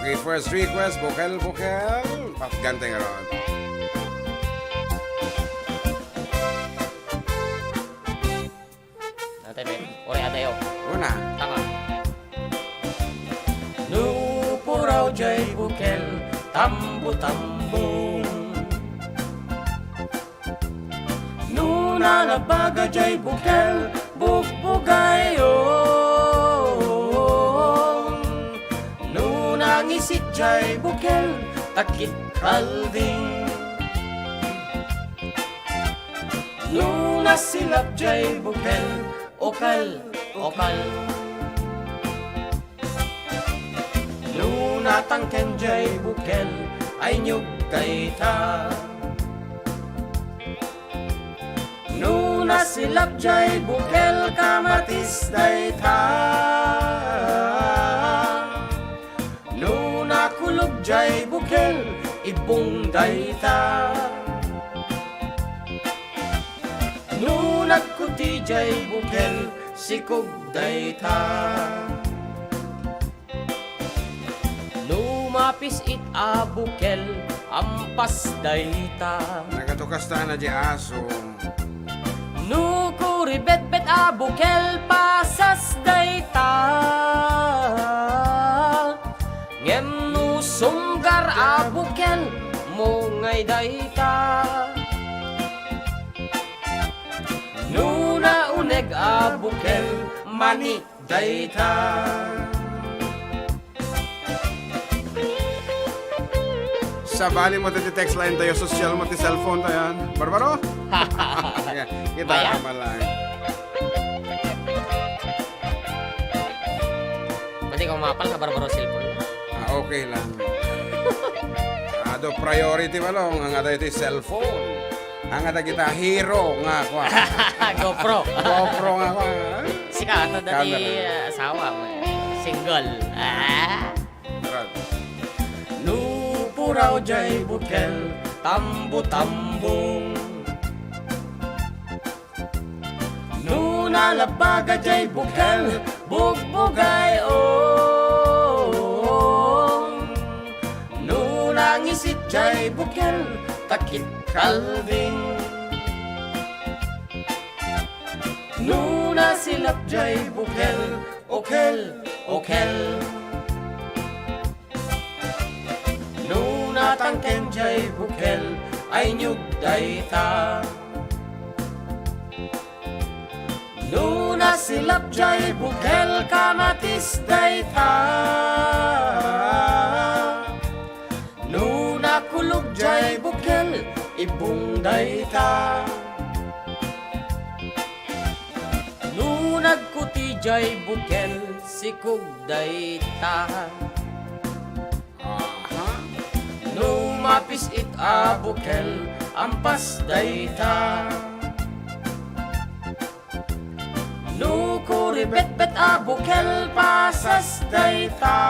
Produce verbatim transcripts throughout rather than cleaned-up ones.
Okay, first request, bukel, bukel. Patgan tayo ngayon. Ate, Ben, uri atayo. Una. Tama. Nupuraw jay bukel, tambo-tambong. Nuna nabaga jay bukel, bugbugayon. Nuna ngisit jay bukel, takit kalding. Nuna silap jay bukel, okel, okel. Nuna tangken jay bukel, ay nyug dayta. Nuna silap jay bukel, kamatis dayta. Nuna kulog jay bukel, ibong dayta. Nuna kuti jay bukel, sikog dayta. Numa pis-it a bukel, ampas dayta. Nagatukas ta na di aso. Nukuribetbet a bukel, pasas dayta. Ngem nusunggar a bukel, mungay dayta. Nuna uneg a bukel, mani dayta. Sabali mo ti text line tayo, social mo ti cellphone tayo, yan. Barbaro? Kita Maya? Ka pala. Pwede ko mapal nga barbaro cellphone. Ah, okay lang. Ado priority, malong, ang aday ti cellphone. Ang ada kita hero nga, kwa. GoPro. GoPro nga, kwa. Sika, ano dati, camera, ah, asawa mo? Single. Ah. Nupuraw jay bukel, tambo-tambong. Nuna labaga jay bukel, bugbugayon. Nuna ngisit jay bukel, takit kalding. Nuna silap jay bukel, okel, okel. Nuna tangken jay bukel, ay nyug dayta. Nuna silap jay bukel, kamatis dayta. Nuna kulog jay bukel, ibong dayta. Nuna kuti jay bukel, sikog dayta. Aha. Numa pis-it a bukel, ampas dayta. Nukuribetbet a bukel, pasas dayta.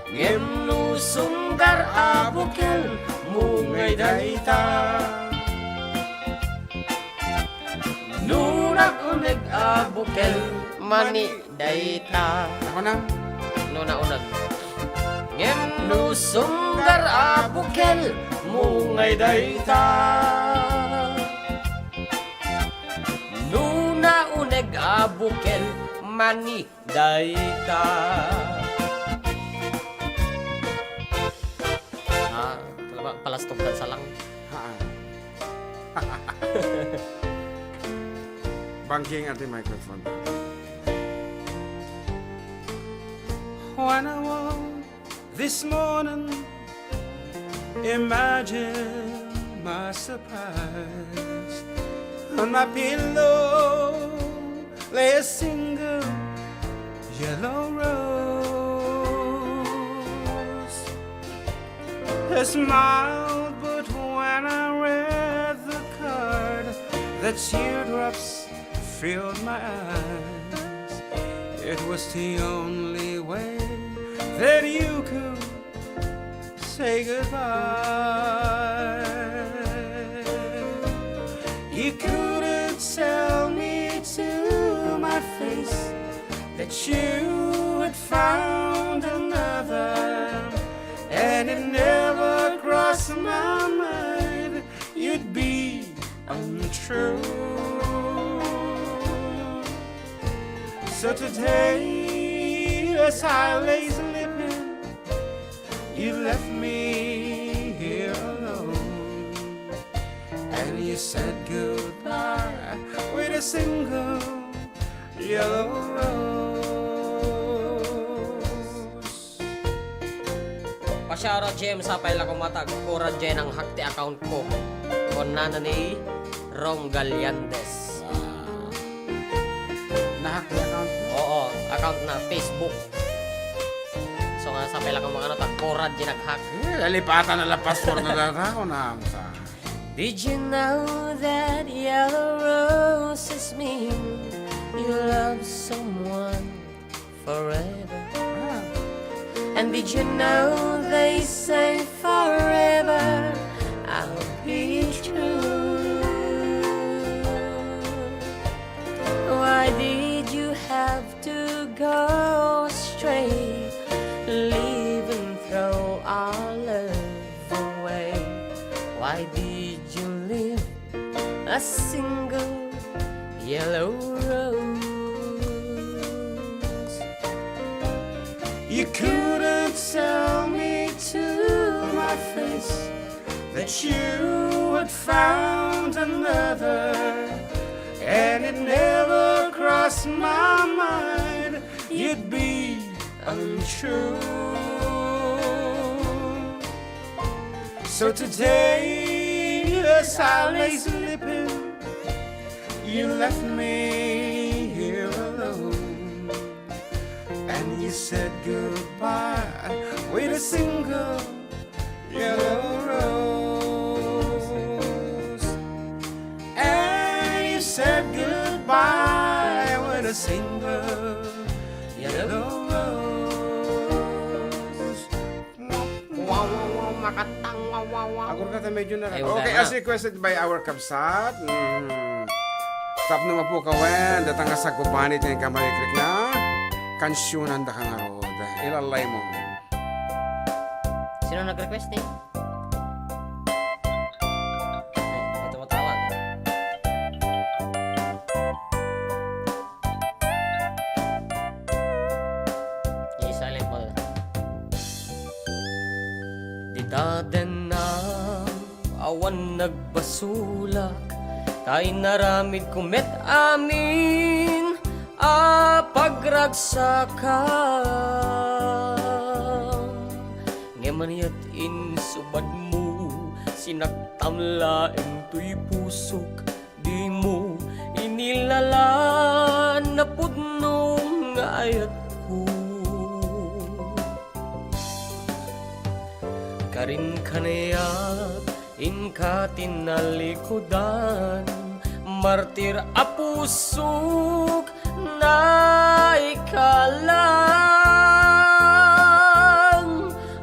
Ngem nusunggar a bukel, mungay dayta. Nuna uneg a bukel, mani dayta. Ako na. Nuna uneg. Ngem nusunggar a bukel, mungay dayta. Nuna uneg a bukel, mani dayta. Ah, pala-, palastog dansa lang. Haan. Bangking at the microphone. When I woke this morning, imagine my surprise. On my pillow lay a single yellow rose. I smiled, but when I read the card, the teardrops filled my eyes. It was the only way that you could say goodbye. You couldn't tell me to my face that you had found true. So today, as I lay sleeping, you left me here alone. And you said goodbye with a single yellow rose. Pasiara, Jem, sapay la koma ta agkura diay nanghack ti account ko. Kunana ni Rong Gallandes. Nahack ti account mo? Oo, account na Facebook. So nga, sapay la koma kano ta agkura diay naghack. Eh, nalipatan na la password na data ko na, sa. Did you know that yellow roses mean you love someone forever? Ah. And did you know they say forever? I'll be true. Why did you have to go astray, leaving throw our love away? Why did you leave a single yellow rose? You couldn't tell me to my face that you had found another, and it never crossed my mind you'd be untrue. So today, as I lay sleeping, you left me here alone, and you said goodbye with a single yellow rose. And you said goodbye with a single yellow rose. Wow, wow, wow, makatang, wow, wow, wow. Agurka ta medyo na. Ay, wala Okay, na. As requested by our kabsat. Mm. Tapno mapukawen, datang nga sagubanit nga kamarikrikna. Kansionan da ka ngarud. Ilalay mo. Sino nag-request ni? Ay, may tumatawag. I-silent mo na. Dita denna, awan nagbasolak, ta inaramidko met amin a pagragsakam. Ngem aniat insubadmo, sinaktam laeng toy pusok, dimo inilalan a pudno nga ayatko. Karin kaniak, inka tinalikudan, martir a pusok, naikalang.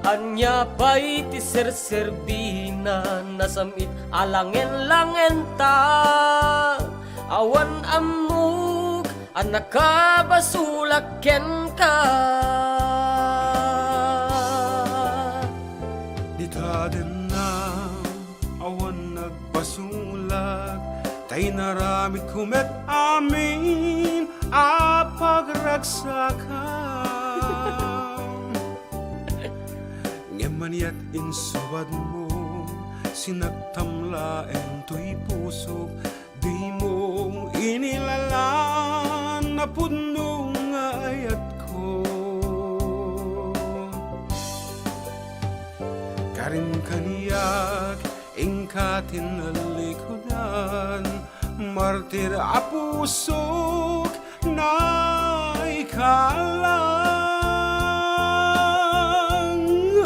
Ania pay ti serserbina, nasam-it a langen-langenta? Awan ammok a nakabasolak kenka. Dita denna, awan nagbasolak, ta inaramidko met amin a pagragsakam. Ngem aniat insubadmo, sinaktam laeng toy pusok, dimo inilalan a pudno nga ayatko. Karim kaniak, inka tinalikudan, martir a pusok, naikalang.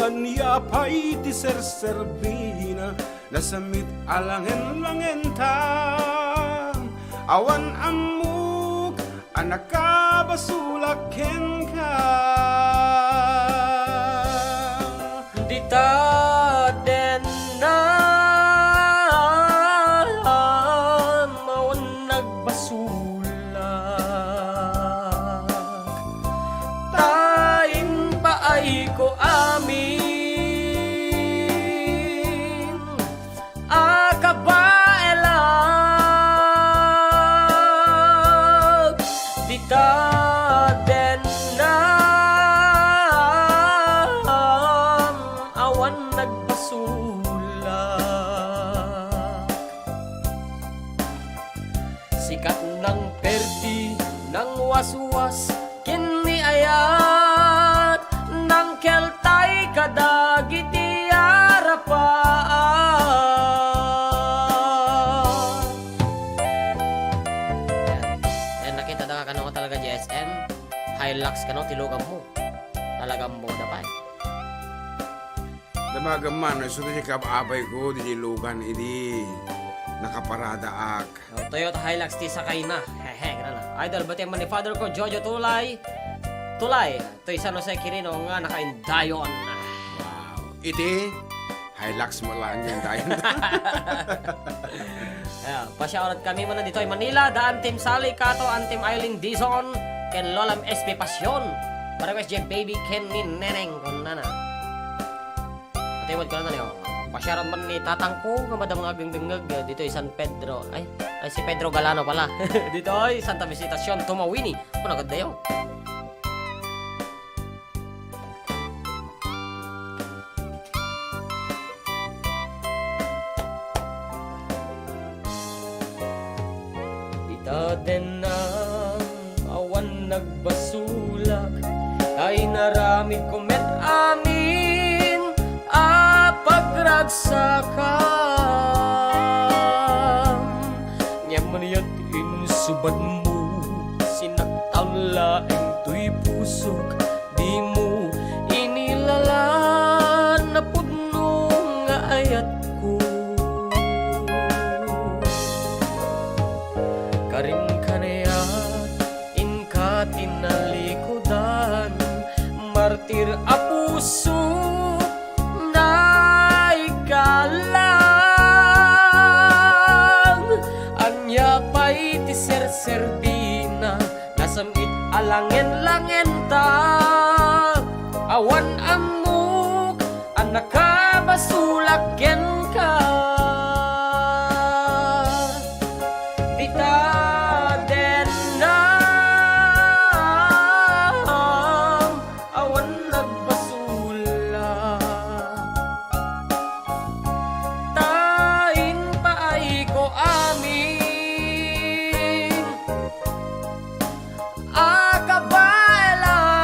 Ania pay ti serserbina, nasam-it a langen-langenta? Awan ammok a nakabasolak kenka. Dita denna, awan nagbasolak, ta impaayko amin a kabaelan. dagiti arapaan. Yan. Yan, nakita da kano talaga di S M. Hilux kano ti luganmo. Talagang moda pa eh. Damagan man, isu ti kab-, abay ko, di lugan, idi nakaparadaak. Oh, Toyota Hilux ti sakayna. Hehe, ganun na. Idol, bati man ni Father ko, Jojo Tulay. Tulay, to San Jose Quirino nga nakaindayon. Wow. Iti, Hilux mo lang yung dayon. Ayan, pa-shoutout kami muna dito ay Manila, da Antim Sally Cato, Antim Eileen Dizon, ken Lolam S P Passion. Para ko S J Baby ken ni Neneng, kung nana. Atiwad ko na niyo. Pasyaran man ni tatang ko nga madama nga agdengdengngeg ditoy San Pedro. Ay, ay, si Pedro Galano pala. Ditoy Santa Visitacion, Tumawini. Ako nagadayo. Ita denna awan nagbasolak, ta inaramidko met amin a pagragsakam. Ngem mayat insubadmo, sinaktam laeng toy pusok, dimo inilalaan a pudno nga ayatko. Karim kaniak inka tinalikudan, martir a puso naigalang. Ania pay ti serserbina, nasam-it a langen-langenta, awan ammok a nakabasolak kenka. Dita dennam awan nagbasolak. Ta impaayko amin a kabaelak,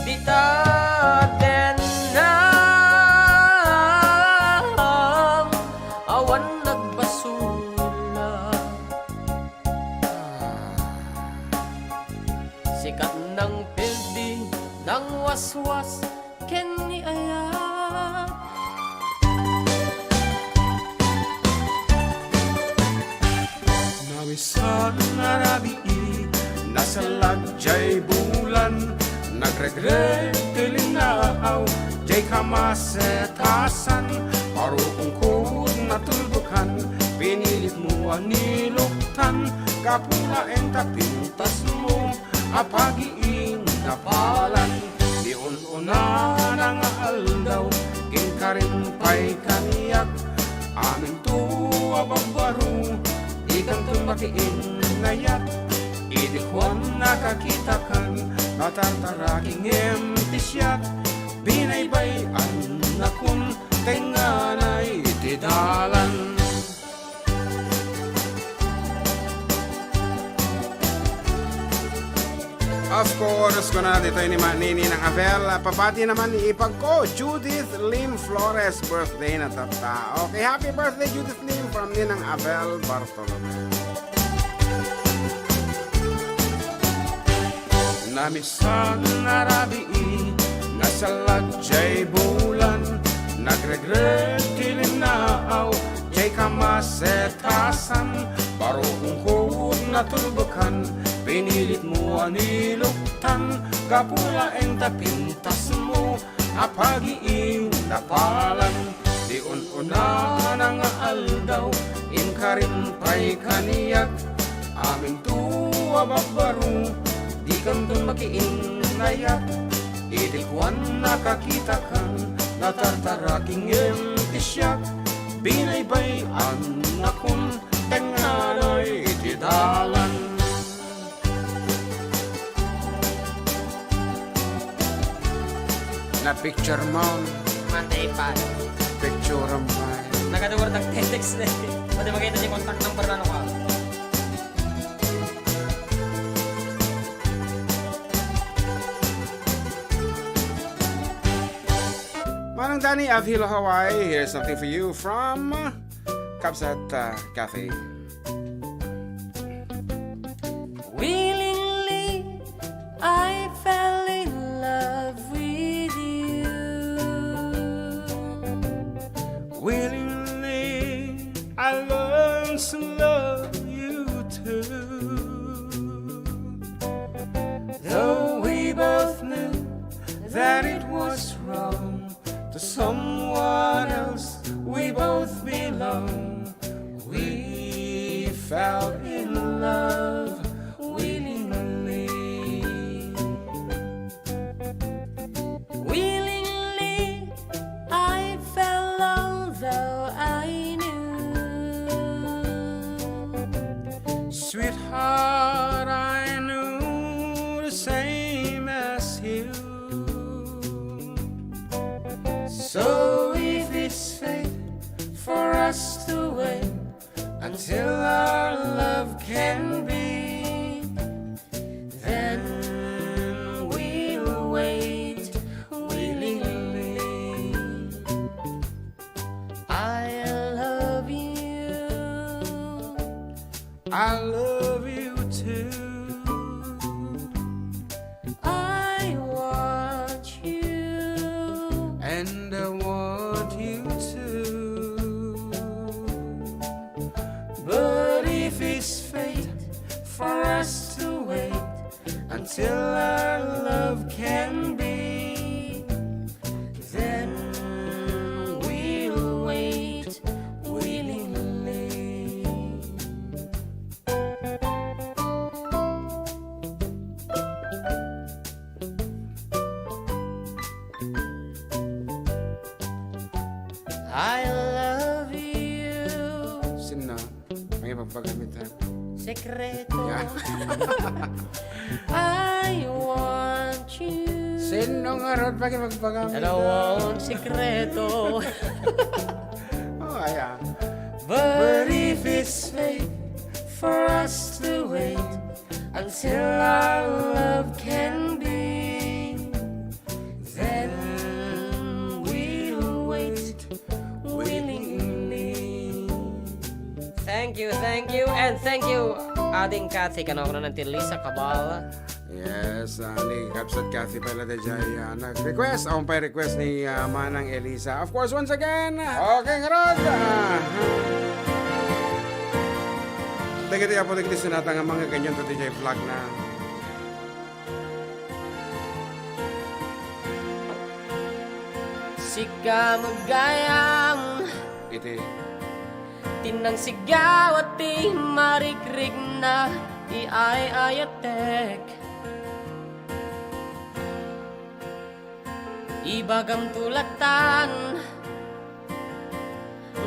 dita dennam awan nagbasolak. Sikat nang pildi, nang waswas, ken ni ayat. Nawisan a rabii, nasalag jay bulan, nagregreg ti linnaaw, jay kamasetasan, baro ungkod natulbokan, pinilitmo a niluktan, gapu laeng ta pintasmo a pagiindapalan. Di un-unana nga aldaw, inkarim pay kaniak, aminto a babbaro, dikanto makiinnayat. Idi kuan a kakitakan, natartaraki ngem ti siak, binaybay-annakon, tengnganay ti dalan. Of course, kuna ditoy ni Ma-, ni Ninang Avel, ah, pabati naman ni ipag ko, Judith Lim Flores, birthday na tatta. Okay, happy birthday, Judith Lim, from Ninang Avel Bartolome. Naminsan a rabii, nasalag jay bulan, nagregreg ti linnaaw, jay kamasetasan, baro ungkod natulbokan, pinilitmo a niluktan, gapu laeng ta pintasmo a pagiindapalan. Di un-unana nga aldaw, inkarim pay kaniak, aminto a babbaro, dikanto makiinnayat. Idi kuan a kakitakan, natartaraki ngem ti siak, binaybay-annakon, tengnganay ti dalan. Na-picture mo. Matay pa. Picture mo. Nagaduwar nag-text na eh. Pwede makita yung contact number na ano ka. Danny of Hilo, Hawaii, here's something for you from Kabsat, uh, Kathy. Willingly, I fell in love with you. Willingly, I learned to love you too. Though we both knew that it was wrong to someone else, we both belong. We fell in love willingly. Willingly, I fell, although I knew. Sweetheart, I knew the same as you. So if it's fate for us to wait until our love can be, then we'll wait willingly. I love you. I love you too. I want you. And I want you too. But if it's fate for us to wait until our love can be, then we'll wait willingly. I love you. Sinno? May pagpagamit, ha? Sekreto. Yeah. I want you. Sinno nga rod pagpagpagamit? Dalawang sekreto. Oh, ayan. But if it's fate for us to wait until our love can be, then we'll wait willingly. Thank you, thank you, and thank you, Ading Kathy, kano ko na ng Lisa Cabal. Yes, ah, ni Kabsat Kathy pala daydiay, ah, nag-request. Awan pay request ni, ah, Manang Elisa. Of course, once again, okay, ngarud, ah, dagiti apo dagiti sinata nga mangngegganyo daydiay vlog na. Sika met gayam. Iti. Ti nangsigaw a ti marikrikna ti ay-ayatek. Ibagamto lattan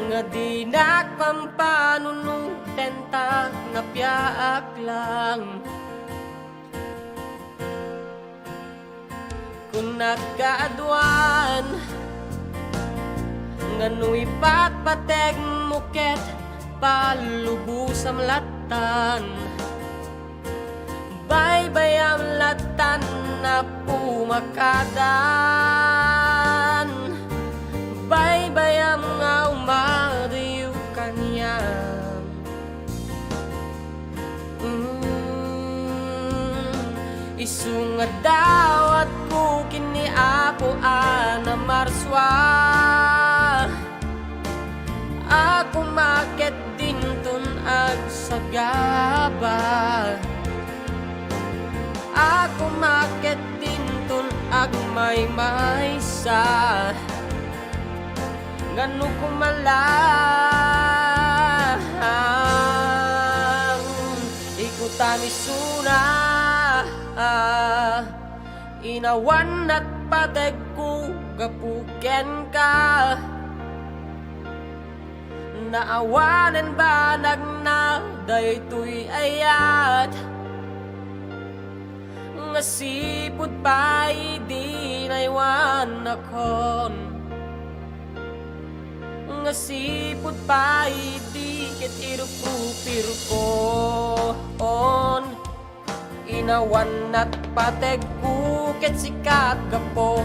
nga dinak pampanunoten ta napiaak lang. Kunak kaaduan nga no ipatpategmo ket palubosam lattan. Baybayam lattan a pumakadan. Baybayam nga umadayo kaniam. Mm, isu nga dawatko ken ni Apo a namarsua. A kumaket dinton agsagaba. A kumaket dinton agmaymaysa. Ngano koma lang ikutan isuna, inawan natpategko gapu kenka. Naawanen banagna daytoy ayat. Nga sipud pay idi naiwanakon. Nga sipud pay idi ket irupirupirupon. Inawan natpategko ket sika gapu.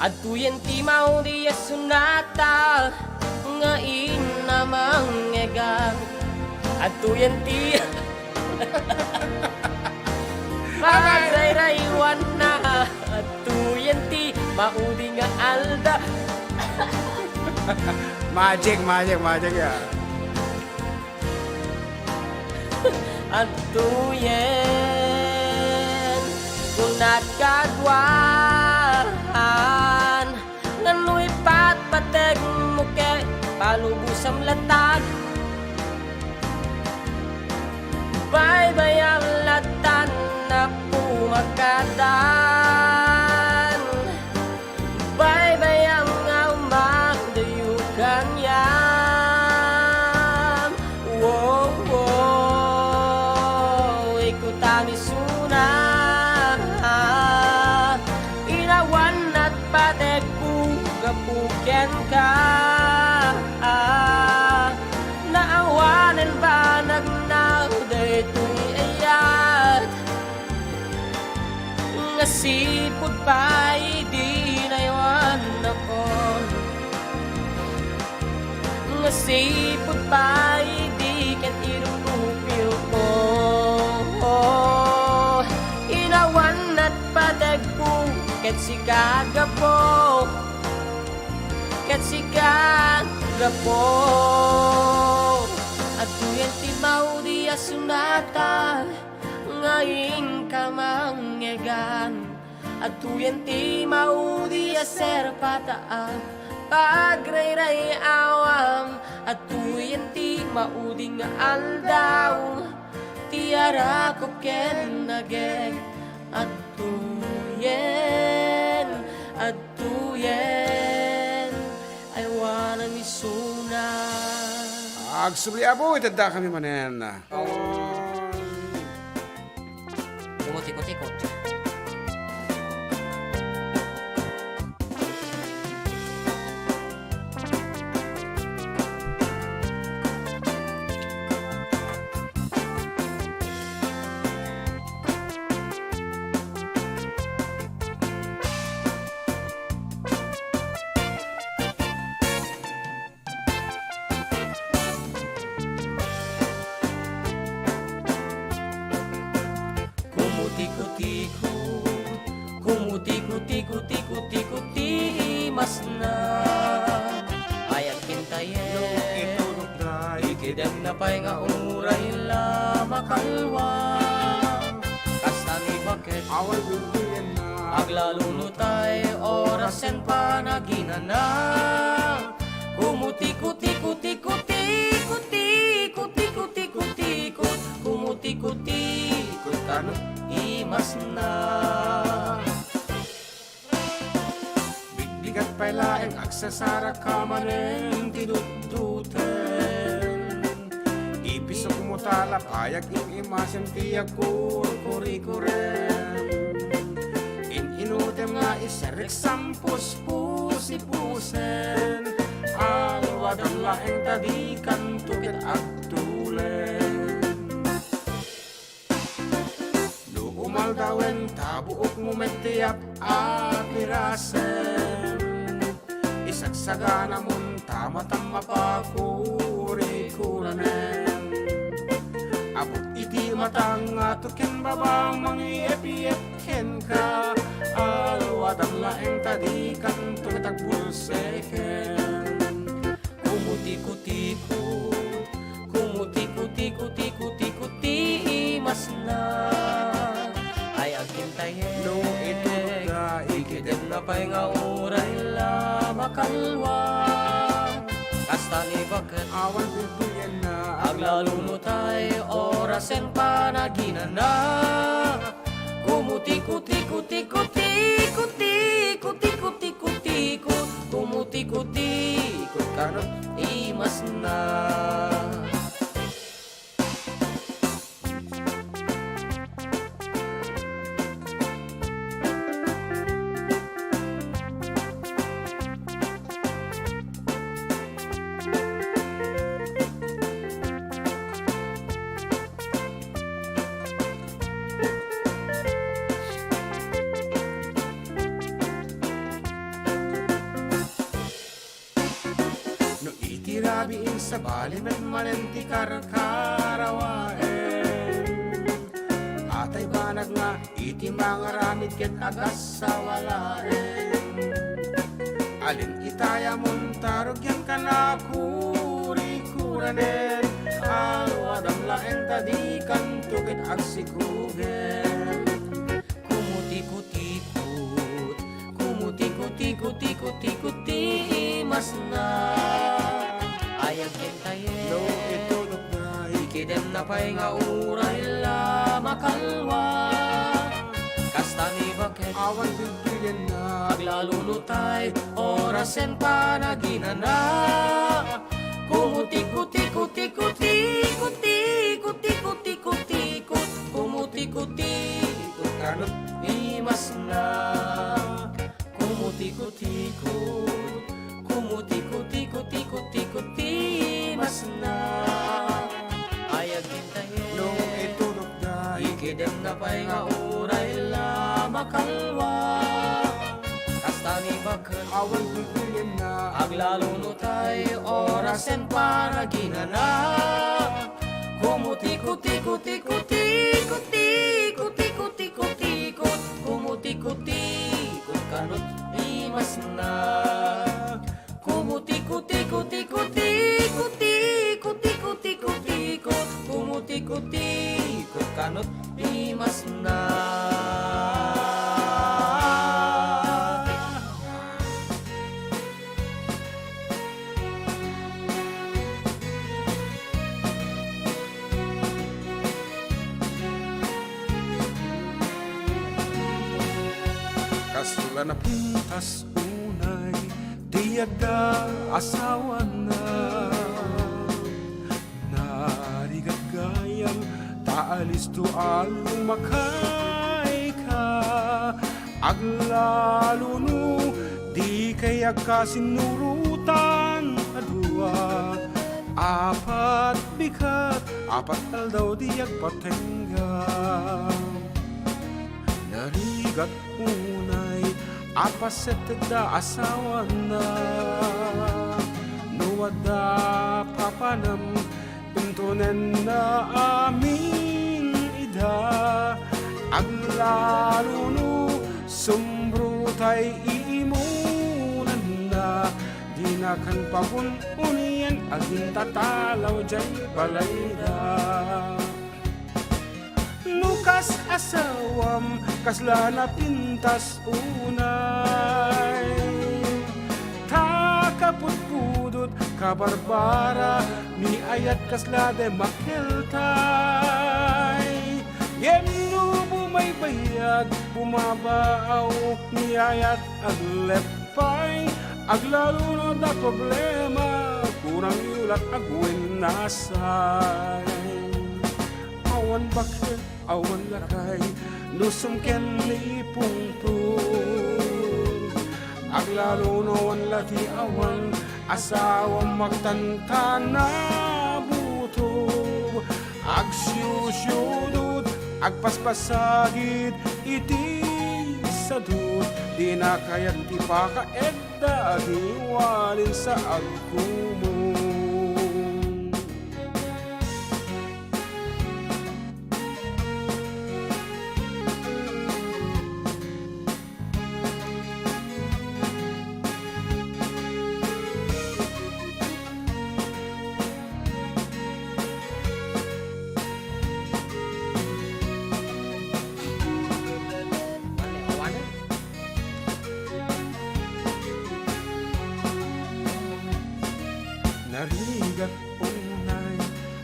Adtoyen ti maudi a sonata nga inna mangngegan. Adtoyen ti pagrayraywanna. Adtoyen ti maudi nga alda. Magic, magic, magic, ya. Adtoyen, kunat kaduan, nga no ipatpategmo ket palubosam lattan. Baybayam lattan a pumakadan. Baybayam nga umadayo kaniam. Wow, wow, ikutami suna. Inawan at pategko gapu kenka. Naawanen banagna daytoy ayat. Nga sipud pay idi naywanakon. Nga sipud pay idi ket irumupilko. Inawan at pategko ket sika gapu. Ket sika gapu. Adtoyen ti maudi a sonata nga inka mangngegan. Adtoyen ti maudi a serpata a pagrayrayawam. Adtoyen ti maudi nga aldaw ti arakop ken nagek. Adtoyen, adtoyen, aywanam isuna. Agsubli, Apo, itedda kami manen. Kumutikot-ikot. Kumutikutiko, kumutikutiko, tikutiko ti imasna. Ay agkintayen. No itulokda, ikidemna pay nga uray la makalwa. Kasta ni baket. Awan gurgurenna. Aglalo no tay orasen panaginana. Kumutikutiko, tikutiko, tikutiko, tikutiko, tikutiko, kumutikutiko, kano imasna. Bigbigat pay laeng agsasaraka manen ti dutduten. Ipisok mo ta la pay agim-imasen ti agkurkurikuren. In-inutem nga iserrek sampuspusipusen. Alwadam laeng ta dikanto ket agtulen. No umaldawen ta buok mo met ti ap-, apirasen. Isagsaganamon ta matam mapakurikuranen. Abut iti matang nga tuken baba mangyep-yep kenka. Alwadam laeng ta dikanto ket agbulseken. Kumutikutiko, kumutikutiko, tikutiko ti imasna. Ay agkintayen. No itulokda, ikidemna pay nga uray la makalwa. Kasta ni baket. Awan gurgurenna. Aglalo no tay orasen panaginana. Kumutikutiko, tikutiko, tikutiko, tikutiko, kumutikutiko, kano imasna. Sabali met manen ti karkarawaen. Atay banag nga iti mangaramid ket agassawa laeng. Alin itay a muntarog yan kanakurikuranen? Aluadam laeng ta dikanto ket agsikugen. Kumutikot-tikot, kumutikot-tikot-tikot-tikot ti imasna. Ayag ken tayen. No, itulokna. Ikidemna pay nga uray la makalwa. Kasta ni baket. Awan bibilinna. Aglalo no tay orasen panaginana. Kumutikot-tikot-tikot-tikot-tikot-tikot-tikot-tikot. Kumutikot-tikot kanut imasna. Kumutikot-tikot, kumutikot-tikot-tikot-tikot ti imasna. Ayag ken tayen. No, itulokna. Ikidemna pay nga uray la makalwa. Kasta ni baket. Awan bibilinna. Aglalo no tay orasen panaginana. Kumutikot-tikot-tikot-tikot-tikot-tikot-tikot-tikot. Kumutikot-tikot kanut imasna. Kumutikot-tikot-tikot-tikot-tikot-tikot-tikot. Kumutikot-tikot kanut imasna. Kasla napintas unay ti adda asawana. Narigat gayam ta alisto a lumakayka. Aglalo no dikay agkasinnurotan a dua. Apat bigat, apat aldaw ti agpatengga. Narigat unay a paset ti adda asawana. No adda papanam, intonenna amin ida. Aglalo no sumbro tay iimunanna, dinakan pabun-unien a gintatalaw diay balayda. No kas asawam, kasla napintas unay. Ta kapudpudot, kabarbara, ni ayat kasla de makeltay. Ngem no bumaybayag, bumabaaw, ni ayat agleppay, aglalo no adda problema, kurang yo lat agwennasay. Awan baket, awan lakay, no sumken ni pungto. Aglalo no awan la ti awan, asawam agtantana buto. Agsiusiudot, agpaspasagid iti sadot, dina kayat ti pakaedda, agiwalin sa agkumong. Narigat unay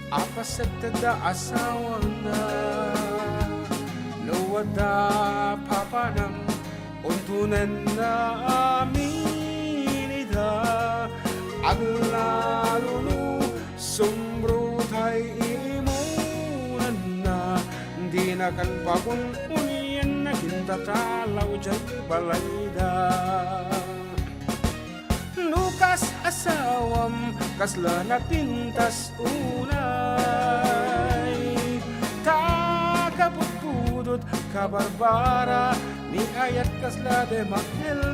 a paset ti adda asawana. No adda papanam, untonenna amin ida. Aglalo no sumbro tay imunanna, dinakan pabun-unien a gintatalaw diay balayda. No kas asawam, kasla napintas unay. Ta kapudpudot, kabarbara, ni ayat kasla de makeltay.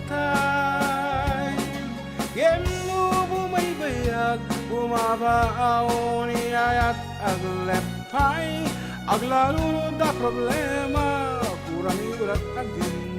Ngem no bumaybayag, Bumaba a uni ayat agleppay, aglalunod a problema, kurang igulat agin